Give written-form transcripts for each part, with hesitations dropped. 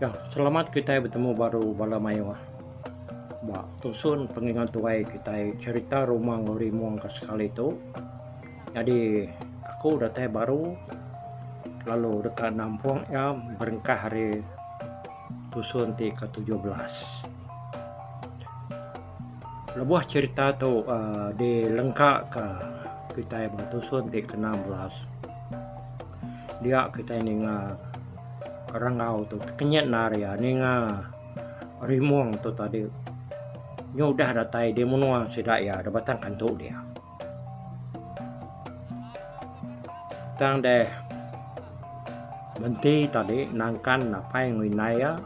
Ya, selamat kitai betemu baru bala mayuh ba tusun pengingat tuai kitai cherita Ruma enggau Rimong ke sekali tu. Nyadi aku datai baru lalu deka nampung iya berengkah ari tusun ti ke 17. Lebuh cherita tu uhh dilengka ka kitai ba tusun ti ke 16 dia kitai ninga Rangau tu tekenyit endar iya ninga Rimong tu tadi nyau udah datai di menua sida iya da Batang Kantu dia. Tang deh menti tadi nangkan apai enggau indai iya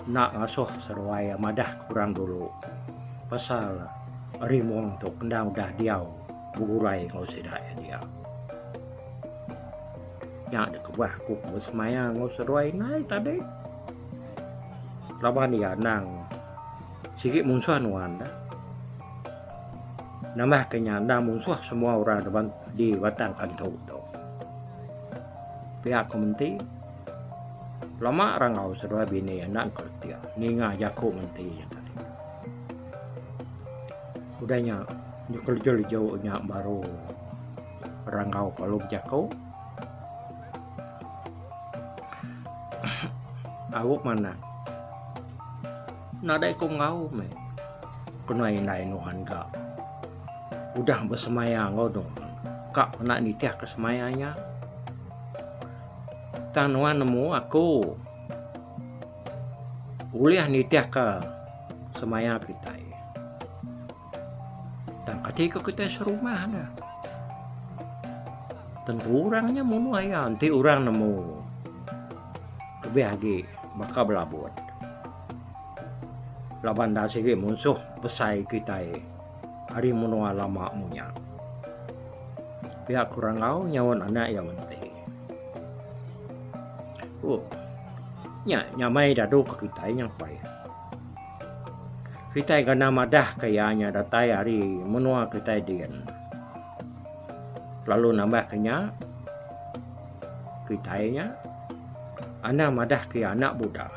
enda ngasuh seduai iya madah ke orang dulu pasal Rimong tu endang udah diau begulai enggau sida iya dia. Nya deh kebuah aku ke besemaya enggau seduai indai tadi. Laban iya endang sigi munsuh nuan dah. Nambah ke nya endang munsuh semua orang di Batang Kantu tu. Pia ku menti, lama rangau seduai bini enda engkeletik ninga jaku menti nya tadi. Udah nya leju-leju nya baru. Ranggau lalu bejaku. Au manah. Nadai ku enggau meh. Kena indai nuan ga. Udah besemaya enggau nuan. Ka peda nitih ke semaya nya. Tang nuan nemu aku ulih nitih ke semaya kitai. Tang kati ko kitai serumah ne. Tentu orang nya munuh iya enti orang nemu lebih agi baka belabut. Laban enda sigi munsuh besai kitai ari menua lama munya. Pia ku Rangau nyaut anak iya menti. Oh nya nyamai dadu ke kitai nyampai. Kitai kena madah ke iya nya datai ari menua kitai din. Lalu nambah ke nya, kitai nya anang madah ke iya anak Buddha.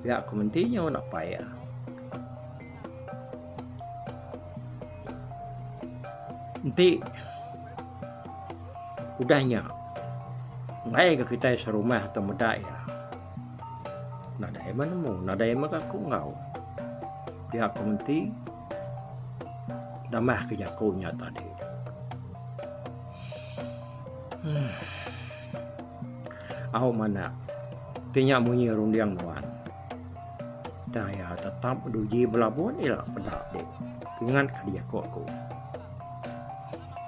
Pia ku menti nya wang apai iya. Enti udah nya enggai ga kitai serumah tu meda iya. Nadai meh nemu, nadai meh aku enggau. Pia ku menti nambah ke jaku nya tadi. Uhh au manak ti nya munyi runding nuan. Tang iya tetap diuji belabun ila peda deh ingat ke jaku aku.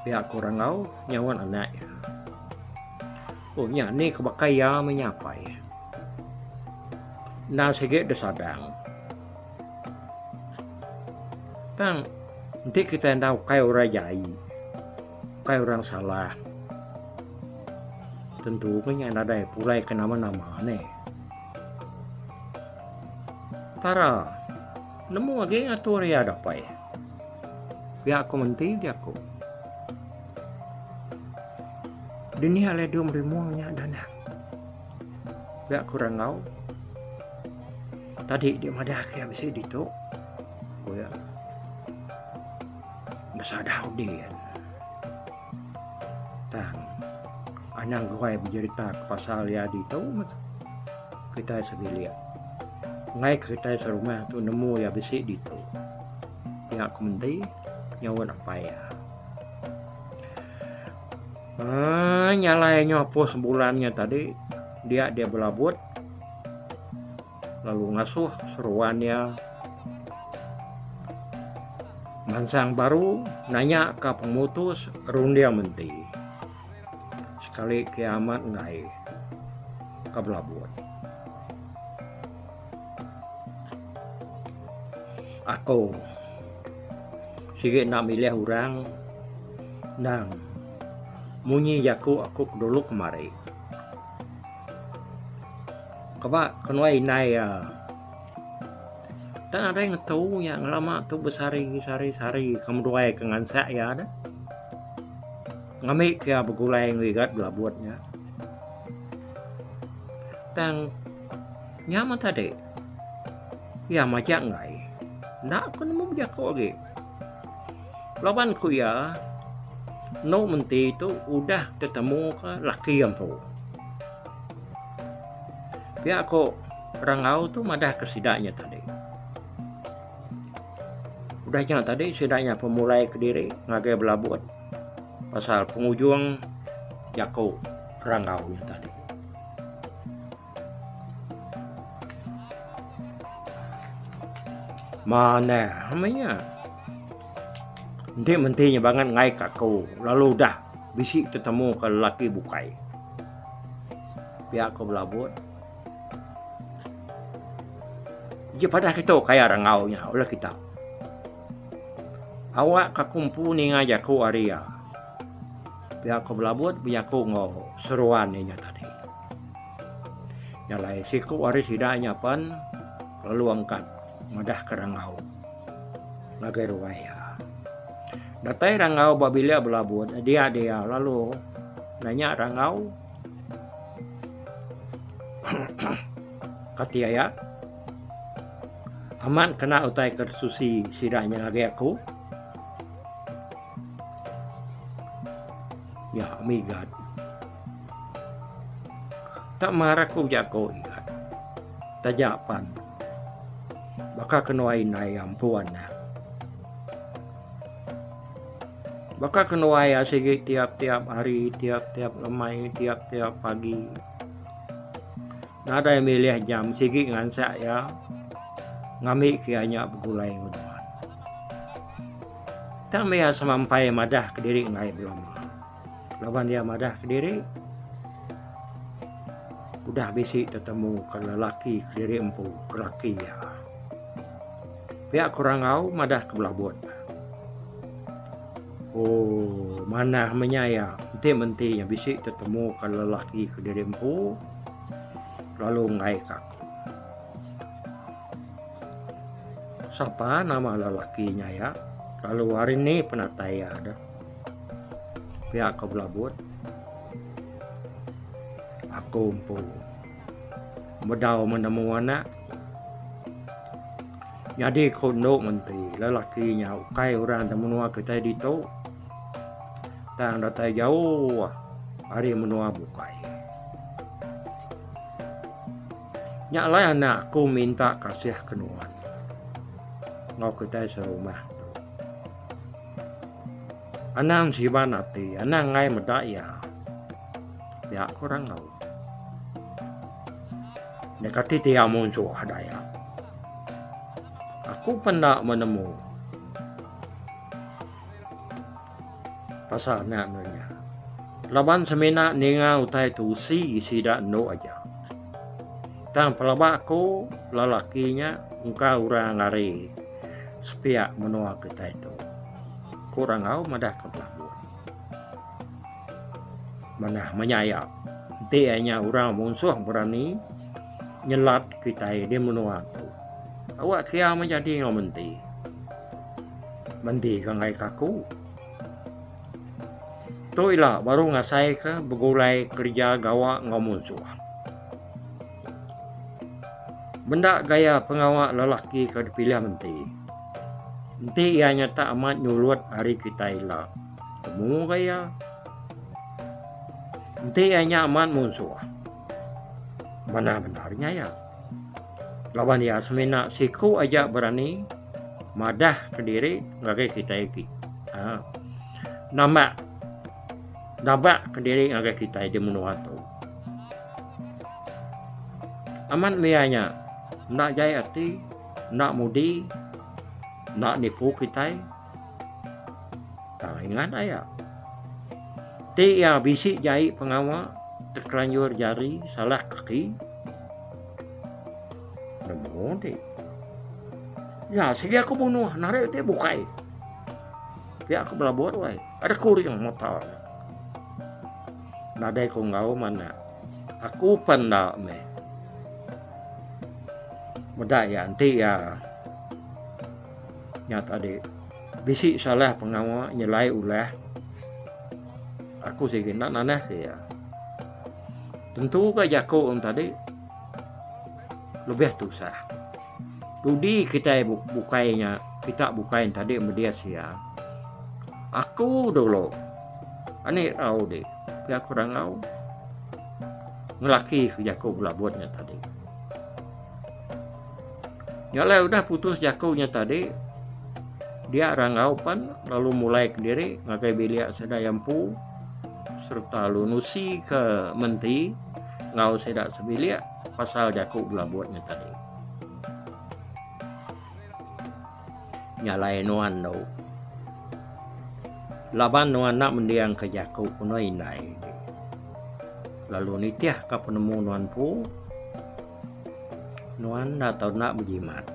Pia ku Rangau nyaut anak iya. Oh nya ni ke baka iya meh nyapai. Enda sigi deh sadang. Tang enti kitai enda ukai orang jai, ukai orang salah tentu meh nya nadai pulai ke nama-nama neh. Tara nemu agi ngatur iya dapai. Pia ku menti jaku. Dini alai dum rimung nya danang. Pia ku Rangau. Tadi dia madah ke iya bisi ditu, ku iya. Besadau din. Tang anang guai bejerita ke pasal iya ditu meh kitai sebilik. Enggai ke kitai serumah tu nemu iya bisi ditu. Pia ku menti nyaut apai iya. Aaa nya alai nyu apus bulan nya tadi dia dia belabut lalu ngasuh seruan iya mansang baru nanya ka pemutus runding menti sekali ke amat enggai ka belabut. Aku sigi enda milih orang endang munyi jaku aku ke dulu kemari. Keba kenuai indai iya tang nadai ngetu iya ngelama tu besehari sehari sehari ke meduai ke ngansak iya deh. Ngambi ke iya begulai enggau igat belabut nya. Tang nya meh tadi iya majak enggai. Enda ku nemu bejaku agi. Laban ku iya enu menti tu udah tetemu ka laki empu. Pia ku Rangau tu madah ke sida nya tadi. Udah nya tadi sida nya pemulai kediri ngagai Belabut pasal pengujung jaku Rangau nya tadi. Manah meh nya. Enti menti nya bangat ngai ka aku lalu udah bisi tetemu ka lelaki bukai. Pia ko Belabut. Ji padah kitu kaya rangau nya ulih kita. Awak ka aku empu ninga jaku ari iya. Pia ko Belabut bejaku enggau seruan iya nya tadi. Nya alai siku ari sida nya pen lalu angkat madah ka rangau ngagai ruai iya. Datai rangau ba bilik Belabut dia dia lalu nanya rangau Kati aya amat kena utai ke disusi sida nya ngagai aku. Ya migat. Tak mar aku bejaku igat. Taja pan baka kenuai indai iya empu anak. Baka kenuai iya sigi tiap-tiap hari, tiap-tiap lemai, tiap-tiap pagi. Nadai milih jam sigi ngansak iya ngambi ke iya nya begulai enggau nuan. Tang mih iya semampai madah kediri enggai belama. Laban iya madah kediri udah bisi tetemu ke lelaki kediri empu ke laki iya. Pia ku Rangau madah ke Belabut. Ooh manah meh nya iya enti menti nya bisi tetemu ka lelaki kediri empu lalu enggai ka aku. Sapa nama lelaki nya iya lalu hari ni penatai iya deh. Pia ku Belabut. Aku empu. Bedau menemu anak. Nyadi ku endo menti lelaki nya ukai orang da menua kitai ditu tang datai jauh ari menua bukai. Nya alai anak aku minta kasih ke nuan enggau kitai serumah tu. Anang siban ati anang enggai meda iya. Pia ku Rangau. Nya kati ti iya munsuh daya. Aku pen enda menemu pasal anak anu nya. Laban semina ninga utai tusi sida endo aja. Tang pelaba aku lelaki nya engka orang ari sepiak menua kitai tu. Ku Rangau madah ke Belabun. Manah menyaya enti iya nya orang munsuh berani nyelat kitai di menua tu. Awak kia meh jadi enggau menti. Menti ka enggai ka aku. Tu ila baru ngasai ka begulai kereja gawa enggau munsuh. Benda gaya pengawa lelaki ke dipilih menti. Enti iya nyata amat nyulut ari kitai ila. Temu ga iya. Enti iya nya amat munsuh. Manah bendar nya iya. Laban iya semina siku aja berani madah kediri ngagai kitai agi. Aaa nambak nabak kediri ngagai kitai di menua tu. Amat mih iya nya enda jai ati, enda mudi, enda nipu kitai. Tang ingat aya. Ti iya bisi jai pengawa tekelanjur jari salah kaki nemu ti. Iya sigi aku bunuh narik ti bukai. Pia aku belabur wai ada kuring mata ne. Nadai ku enggau manda. Aku pan enda meh. Meda iya enti iya. Nya tadi bisi salah pengawa nyelai ulah aku sigi enda nanah ke iya. Tentu ga jaku orang tadi. Lebih tusah. Dudi kitai bukai nya, kita bukai nya tadi medis iya. Aku dulu anih rau di pia ku Rangau ngelaki ke jaku belabut nya tadi. Nya alai udah putus jaku nya tadi dia Rangau pan lalu mulai kediri ngagai bilik sida iya empu sereta lalu nusi ke menti enggau sida sebilik pasal jaku belabut nya tadi. Nya alai nuan tu laban nuan enda mendingka jaku penu indai ti lalu nitihka penemu nuan empu nuan enda tau enda bejimat.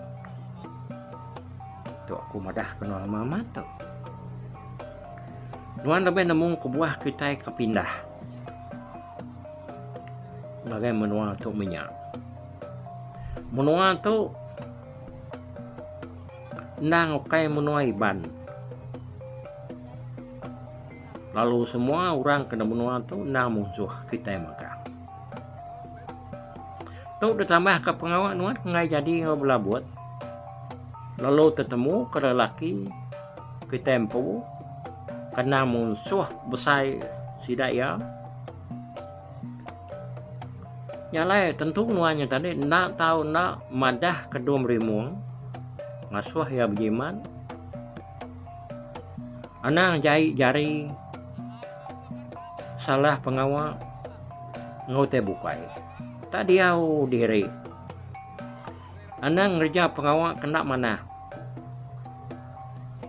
Tu aku madah ke nuan amat amat tu. Nuan lebih nemu kebuah kitai ke pindah ngagai menua tu menya. Menua tu endang ukai menua Iban. Lalu semua orang ke menua tu endang munsuh kitai mega. Tu ditambahka pengawa nuan enggai jadi enggau belabut lalu tetemu ke lelaki kitai empu ke endang munsuh besai sida iya. Nya alai tentu nuan nya tadi enda tau enda madah kedum rimung ngasuh iya bejimat anang jai jari salah pengawa enggau utai bukai. Tak diau diri anang ngereja pengawa ke enda manah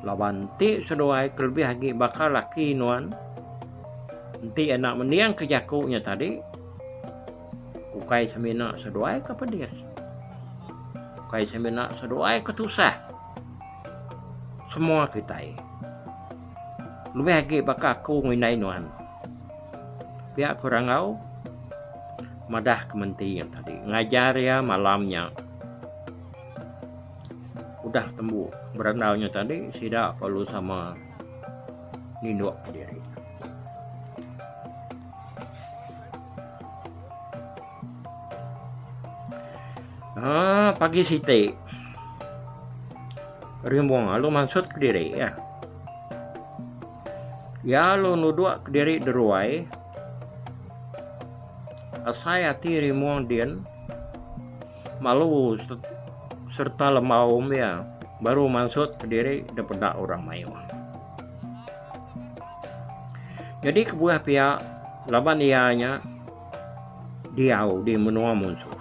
laban enti seduai kelebih agi baka laki nuan enti enda mending ke jaku nya tadi. Ukai semina seduai ke pedis. Ukai semina seduai ke tusah. Semua kitai. Lebih agi baka aku ngindai nuan. Pia ku Ranggau madah ke menti nya tadi. Ngajar iya malam nya. Udah tembu berandau nya tadi sida perlu sama ninduk kediri. Aaa pagi siti Rimbung lalu mansut kediri iya. Iya lalu nuduk kediri deruai asai ati Rimbung din malu sereta lembau iya baru mansut kediri dipeda orang mayuh. Nyadi kebuah pia laban iya nya diau di menua munsuh.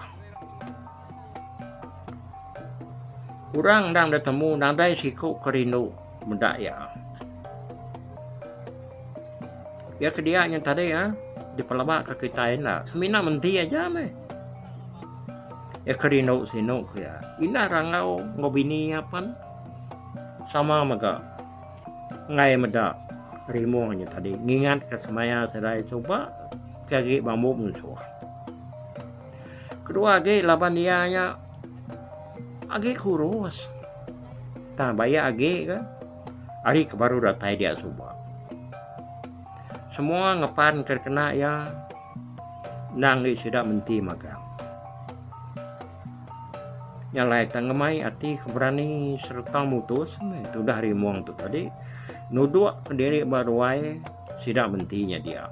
Orang endang da temu nadai siku ke rindu meda iya. Iya ke dia nya tadi ah dipelaba ke kitai enda semina menti aja meh. Iya ke rindu sinu ke iya. Indah rangau enggau bini iya pan sama mega. Enggai meda rimung nya tadi ngingatka semaya serai suba ke agi bambu munsuh. Kedua agi laban iya nya agi kurus tang bayak agi ke ari ke baru datai dia suba. Semua ngepan ke kena iya endang agi sida menti magang. Nya alai tang ngemai ati ke berani sereta mutus meh tudah rimong tu tadi nudok kediri ba ruai sida menti nya dia.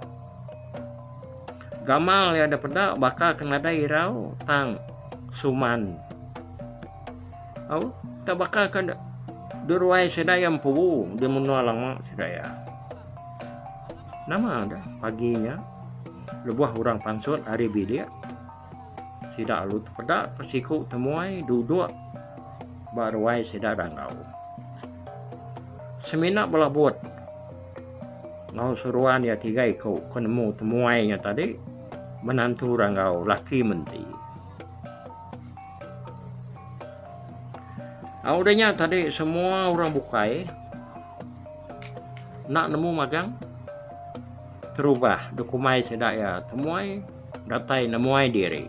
Gamal iya da peda baka ke nadai irau tang suman au tak baka ke da ruai sida iya empu di menua lama sida iya. Nama da pagi nya lebuh orang pansut ari bilik. Sida lalu tepeda ke siku temuai duduk ba ruai sida Ranggau. Semina belabut enggau seruan iya tiga iku ke nemu temuai nya tadi menantu Ranggau laki menti. Au udah nya tadi semua orang bukai enda nemu magang terubah dikumbai sida iya temuai. Datai nemuai diri.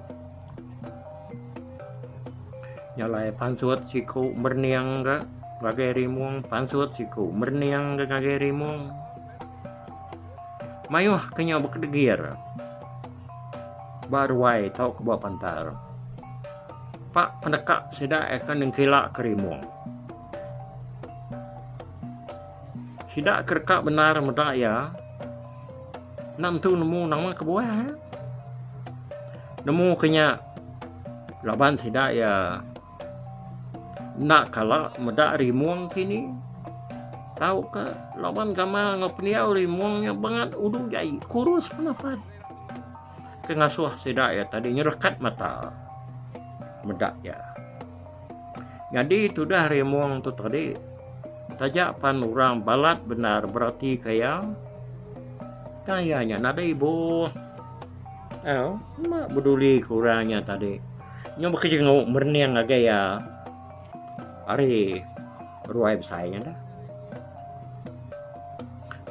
Nya alai pansut siku merening ga ngagai rimung, pansut siku merening ga ngagai rimung. Mayuh ke nyau bekedegir ba ruai tauka ba pantar. Pak peneka sida iya ke nengkila ke rimung. Sida ke deka bendar meda iya enda entu nemu nama kebuah iya. Nemu ke nya laban sida iya enda kala meda rimung kini tauka laban gamal enggau pendiau rimung nya bangat udu jai kurus penapat. Ke ngasuh sida iya tadi nyerekat mata meda iya. Nyadi tudah Rimong tu tadi taja pan orang balat bendar beratika iya tang iya nya nadai ibuh au enda beduli ke orang nya tadi. Nyau bekejengu merening ngagai iya ari ruai besai nya dah.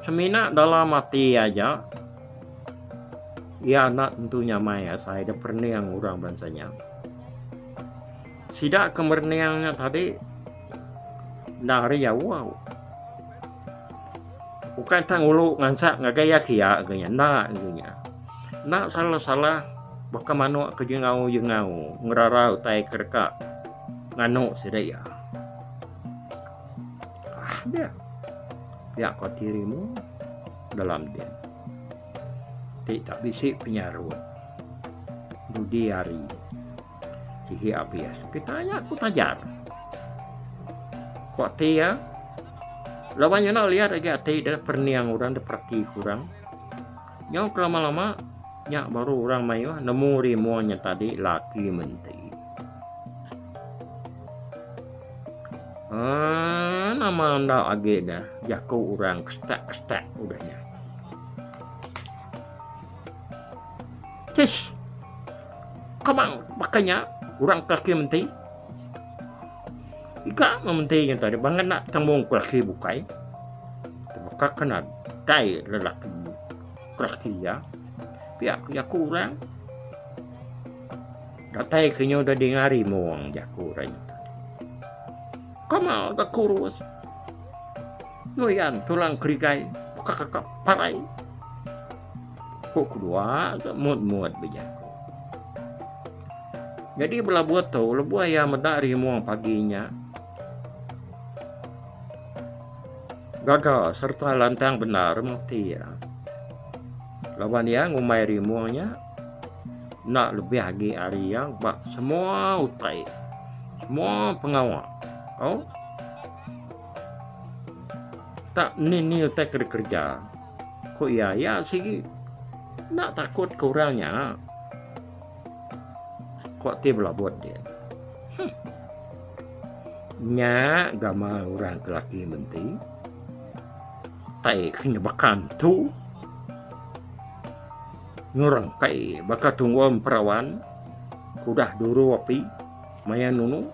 Semina dalam ati iya aja. Iya enda tentu nyamai asai da perening orang bansa nya. Sida ke merening nya tadi enda ari jauh. Ukai tang ngulu ngansak ngagai iya kiya ke nya enda ke nya. Enda salah-salah baka manuk ke jengau-jengau ngerara utai ke deka nganu sida iya. Ah deh. Pia ko ati rimu dalam din. Ti tak bisi penyarut dudi hari sigi abis kita nya ku tajar. Ku ati iya laban nya enda liat agi ati deh perening orang deh perati ke orang. Nyau ke lama lama nya baru orang mayuh nemu rimu nya tadi laki menti. Aaa nama enda agi ne jaku orang kestak-kestak udah nya. Tish. Kemang baka nya orang ke laki menti. Ika meh menti nya tadi bangat enda betemu ke laki bukai. Tebaka ke nadai lelaki ke laki iya. Pia ku jaku orang. Datai ke nyu deh dinga rimung jaku orang nya tadi. Kama ga kurus nuyan tulang kerigai baka ka parai. Ku kedua ga mut-mut bejaku. Nyadi belabuh tu lebuh iya meda rimung pagi nya gaga sereta lantang bendar meh ati iya. Laban iya ngumbai rimung nya enda lebih agi ari iya ba semua utai, semua pengawa. Au. Tak ni-ni utai ke dikereja. Ku iya, iya sigi enda takut ke orang nya. Ku ati belabut dia. Huh. Nya gamal orang ke laki menti. Tai ke nyebekan tu. Ngerengkai baka tunggul emperawan ke udah duru api maya nunu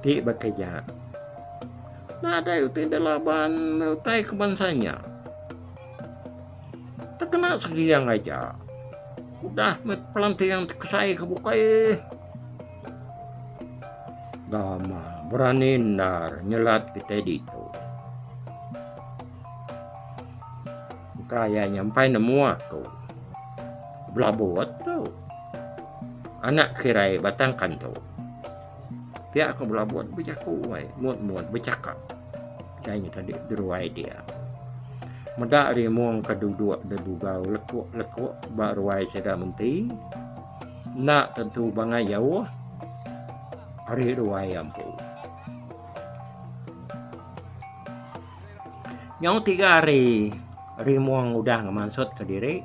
ti baka nya. Nadai utai da laban utai ke bansa nya. Tekena segiang aja udah meh pelanting tekesai ke bukai. Gamal berani endar nyelat kitai ditu. Engka iya nyampai nemu aku. Belabut tu. Anak kirai batang kantu. Pia aku belabut bejaku ai mut-mut bechakap. Utai nya tadi deruai dia. Meda rimung ke duduk dedugau lekuk-lekuk ba ruai sida menti. Enda tentu bangai jauh ari ruai ampu. Nyau tiga hari Rimong udah ngemansutka diri,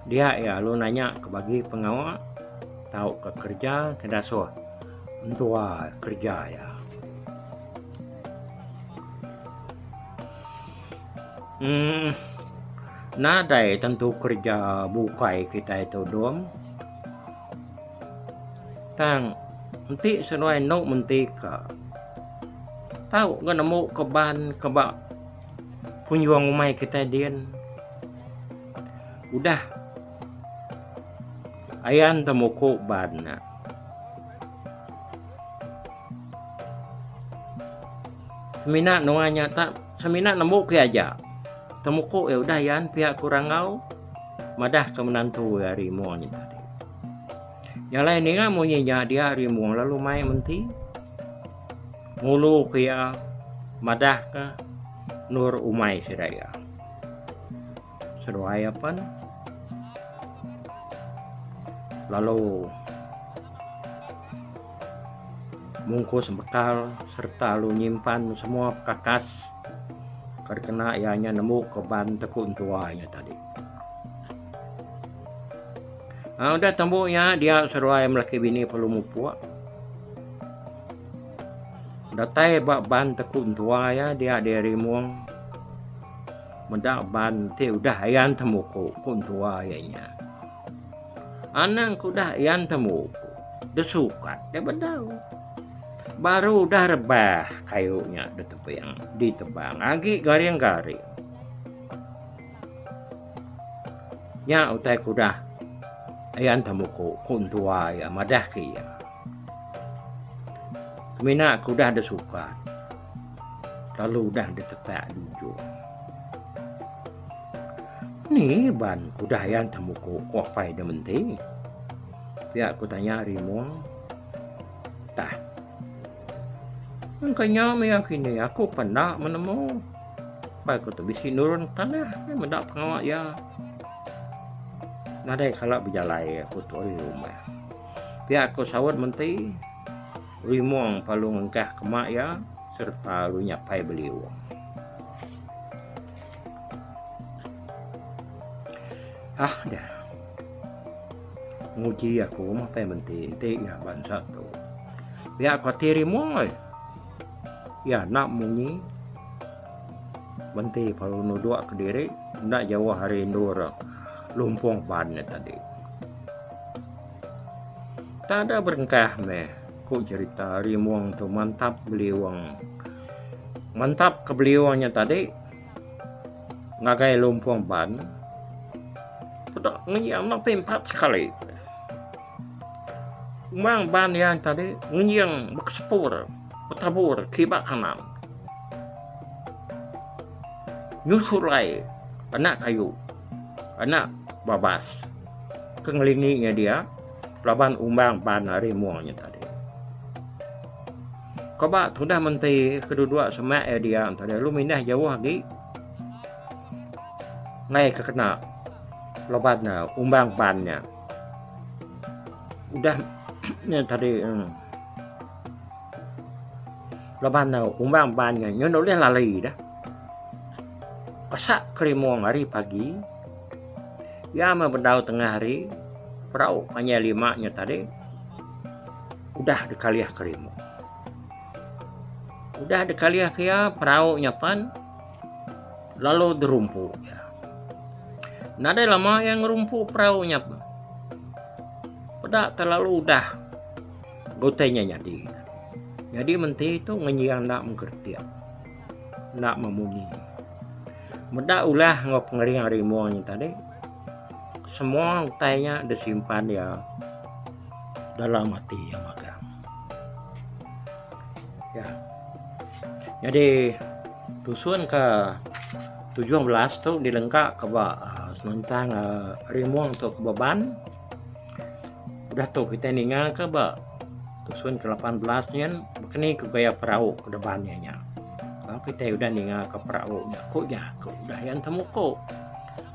dia iya lalu nanya ke bagi pengawa tauka kereja ke dasuh entua kereja iya. Uhh nadai tentu kereja bukai kitai tu dong. Tang enti seduai endo menti ka tau ga nemu ke ban ke ba punjung umai kitai din. Udah ayan temuku ban ne. Semina nuan nya tak semina nemu ke aja temuku iya udah ayan pia ku Ranggau madah ke menantu iya ari mua nya tadi. Nya alai ninga munyi nya dia Rimong lalu mai menti ngulu ke iya madah ke endur umai sida iya. Seduai iya pen lalu mungkus bekal sereta lalu nyimpan semua pekakas ke dikena iya nya nemu ke ban teku entua iya tadi. Aa udah tembu iya dia seduai melaki bini perlu mupuk. Datai ba ban teku entua iya dia dirimung meda ban ti udah ayan temuku ku entua iya nya. Anang ke udah ayan temuku desukat deh bedau. Baru udah rebah kayu nya ditebing ditebang agi garing-garing. Nya utai ke udah ayan temuku ku entua iya madah ke iya. Semina ke udah disukat lalu udah ditetak di ujung. Ni ban ke udah ayan temuku ku apai da menti? Pia ku tanya Rimong. Tah. Engka nya maya kini aku pan enda menemu. Pai ku tu bisi nurun tanah meh meda pengawa iya. Nadai kala bejalai aku tu ari rumah. Pia ku saut menti Rimong lalu ngengkah ke mak iya sereta lalu nyapai beliung. Ah deh. Nguji aku meh pai menti enti iya bansa tu. Pia ku ati Rimong ai. Iya enda munyi menti perlu nudok kediri enda jauh ari endur lumpong ban nya tadi. Tada berengkah meh ku cherita Rimong tu mantap beliung. Mantap ke beliung nya tadi ngagai lumpong ban peda ngenyang enda pimpat sekali. Umang ban iya tadi ngenying bekesepur betabur kiba kanan. Nyusulai anak kayu anak babas ke ngelingi iya dia laban umbang ban ari mung nya tadi. Keba tudah menti ke duduk semak iya dia tadi lalu mindah jauh agi ngai ke kena laban umbang ban nya. Udah nya tadi laban ne umbang ban nya nyun ulih lali dah. Pasak kerimung hari pagi iya meh bedau tengah hari perau panjai lima nya tadi udah dikalih kerimung. Udah dikalih ke iya perau nya pan lalu dirumpu iya. Nadai lama iya ngerumpu perau nya peda terlalu udah. Utai nya nyadi. Nyadi menti tu ngenjing enda mengkeretik, enda memunyi. Meda ulah enggau pengering rimung nya tadi, semua utai nya disimpan iya dalam ati iya magang. Ya. Nyadi tusun ke 17 tu dilengka ke ba senentang rimung tu ke beban. Udah tu kitai ninga ke ba tusun ke 18 nyin bekeni ke gaya perau ke deban iya nya. Ba kitai udah ninga ke perau nya ku jaku udah iya temuku.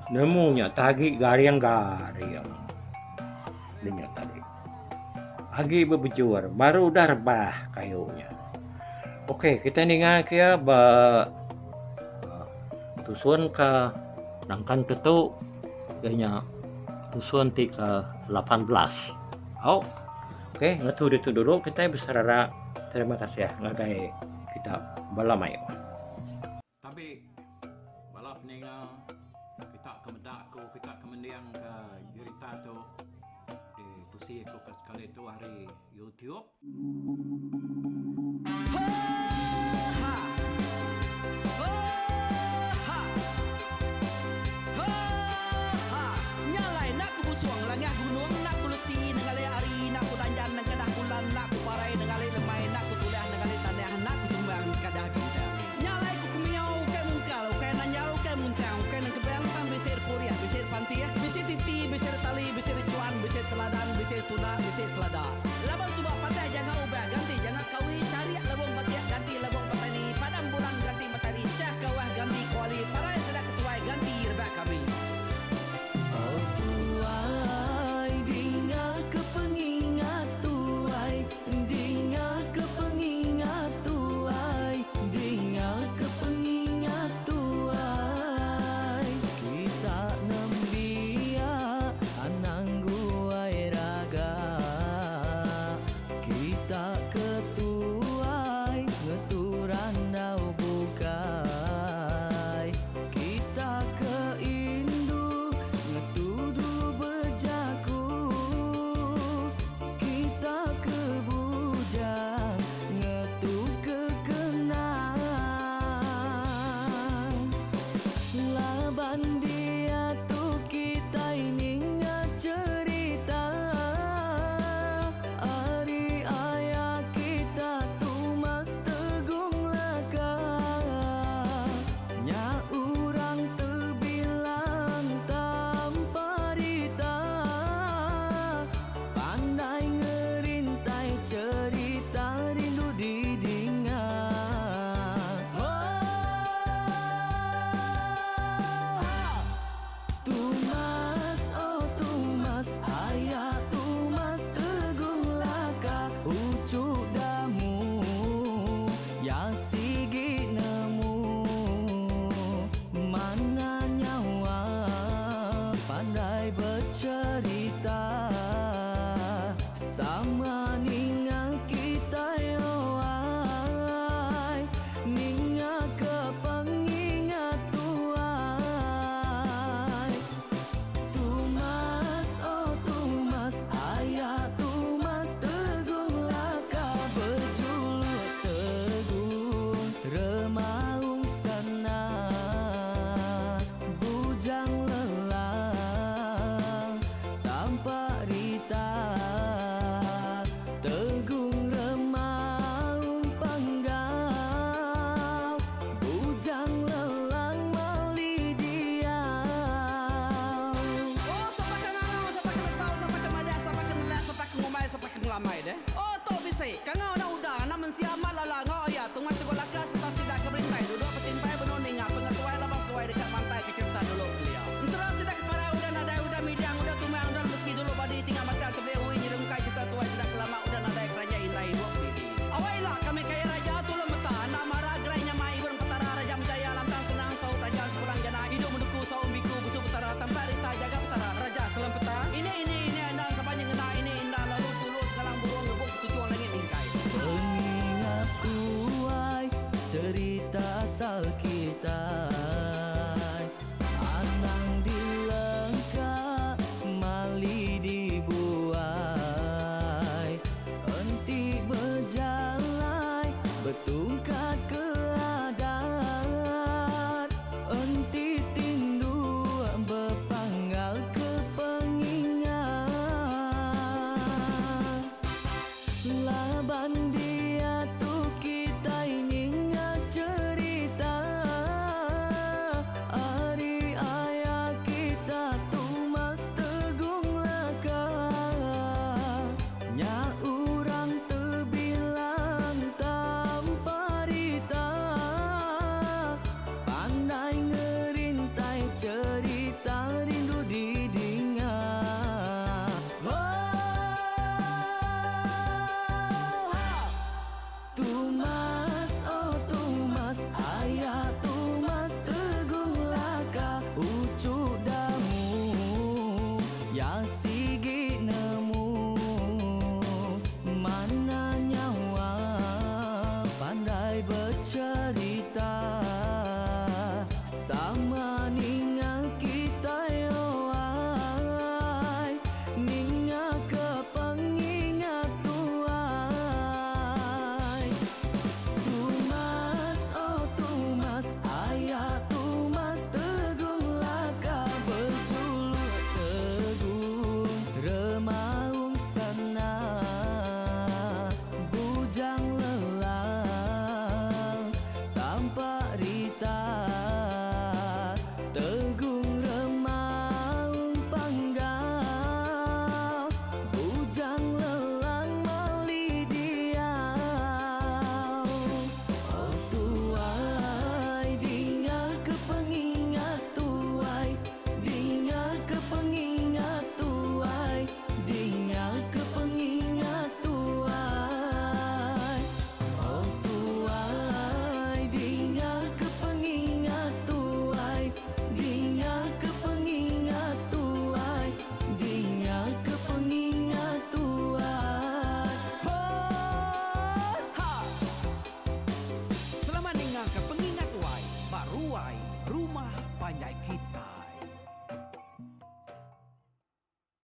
Nemu nya tagi garing garing nya tadi. Agi bebejur baru udah rebah kayu nya. Okey kitai ninga ke iya ba tusun ke nangkan ke tu iya nya tusun ti ke 18. Au. Okey ngetu ditu dulu kitai beserara. Terima kasih ngagai kita bala mayuh. Tabi bala peninga kita ke meda aku kita ke mending ke jerita tu ditusi aku ke sekali tu ari YouTube. Selada.